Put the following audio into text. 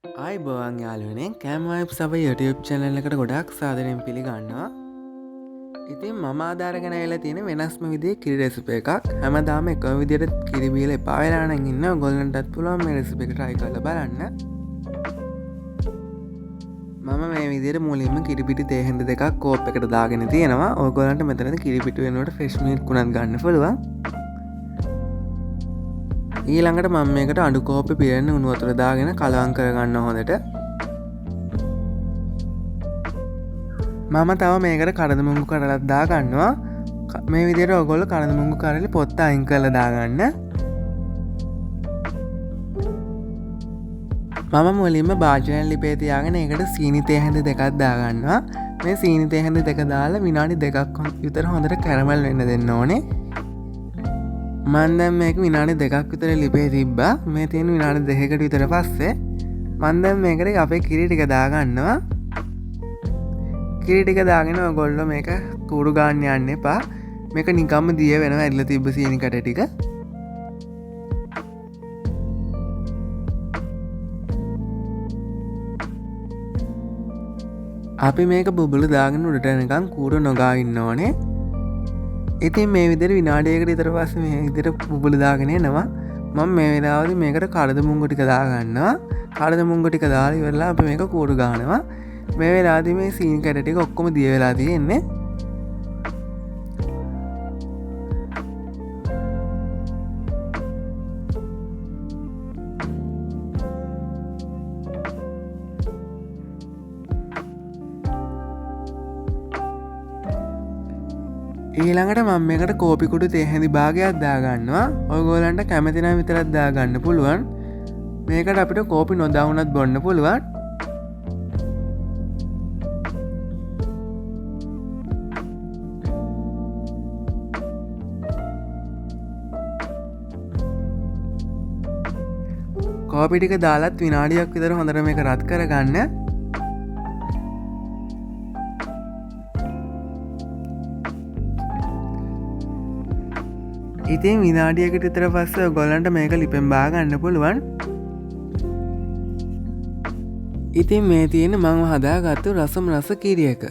ආයුබෝවන් යාළුවනේ, කෑම වයිබ්ස් අපේ YouTube channel එකට ගොඩක් සාදරයෙන් පිළිගන්නවා. ඉතින් මම අද අරගෙන ඇවිල්ලා තියෙන වෙනස්ම විදිහේ කිරි රෙසිපි එකක්. හැමදාම එකම විදිහට කිරි බීලා එපා වෙලා නම් ඉන්න ඔයගොල්ලන්ටත් පුළුවන් මේ රෙසිපි එක try කරලා බලන්න. මම මේ විදිහට මුලින්ම කිරි පිටි තේ හැඳ දෙකක් කෝප් එකට දාගෙන තියෙනවා. ඔයගොල්ලන්ට මෙතනදී කිරි පිටි වෙනුවට ෆ්‍රෙෂ් මිල්ක් උනත් ගන්න පුළුවන්. ඊළඟට මම මේකට අඩු කෝප්පේ පිරෙන උණු වතුර දාගෙන කලවම් කරගන්න හොඳට. මම තව මේකට කරද මුංගු කරලක් දාගන්නවා. මේ විදිහට ඔයගොල්ලෝ කරද මුංගු කරලි පොත්ත අයින් කරලා දාගන්න. මම මුලින්ම භාජනය ලිපේ තියාගෙන ඒකට සීනි තේ හැඳ දෙකක් දාගන්නවා. මේ සීනි තේ හැඳ දෙක දාලා විනාඩි දෙකක් විතර හොඳට කැරමල් වෙන්න දෙන්න ඕනේ. මං දැන් මේක විනාඩි දෙකක් විතර ලිපේ තිබ්බා. මේ තියෙන විනාඩි දෙකකට විතර පස්සේ මං දැන් මේකට අපේ කිරි ටික දාගන්නවා. කිරි ටික දාගෙන ඔයගොල්ලෝ මේක කූරු ගන්න යන්න එපා. මේක නිකම්ම දිය වෙනවා ඇදලා තිබ්බ සීනි කැට ටික. අපි මේක බුබුලු දාගෙන උඩට එනකන් කූරු නොගා ඉන්න ඕනේ. ඉතින් මේ විදිහට විනාඩියකට විතර පස්සේ මේ විදිහට බුබුලු දාගෙන එනවා. මම මේ වෙලාවේදී මේකට කරද මුංගු ටික දාගන්නවා. කරද මුංගු ටික දාලා ඉවරලා අපි මේක කූරු ගන්නවා. මේ වෙලාවේදී මේ සීනි කැට ටික ඔක්කොම දිය වෙලා තියෙන්නේ. ඊළඟට මම මේකට කෝපි කුඩු තේ හැඳි භාගයක් දාගන්නවා. ඔයගොල්ලන්ට කැමති නම් විතරක් දාගන්න පුළුවන්. මේකට අපිට කෝපි නොදා වුණත් බොන්න පුළුවන්. කෝපි ටික දාලත් විනාඩියක් විතර හොඳට මේක රත් කරගන්න. ඉතින් විනාඩියකට විතර පස්සේ ඔයගොල්ලන්ට මේක ලිපෙන් බා ගන්න පුළුවන්. ඉතින් මේ තියෙන මං හදාගත්තු රසම රස කිරි එක.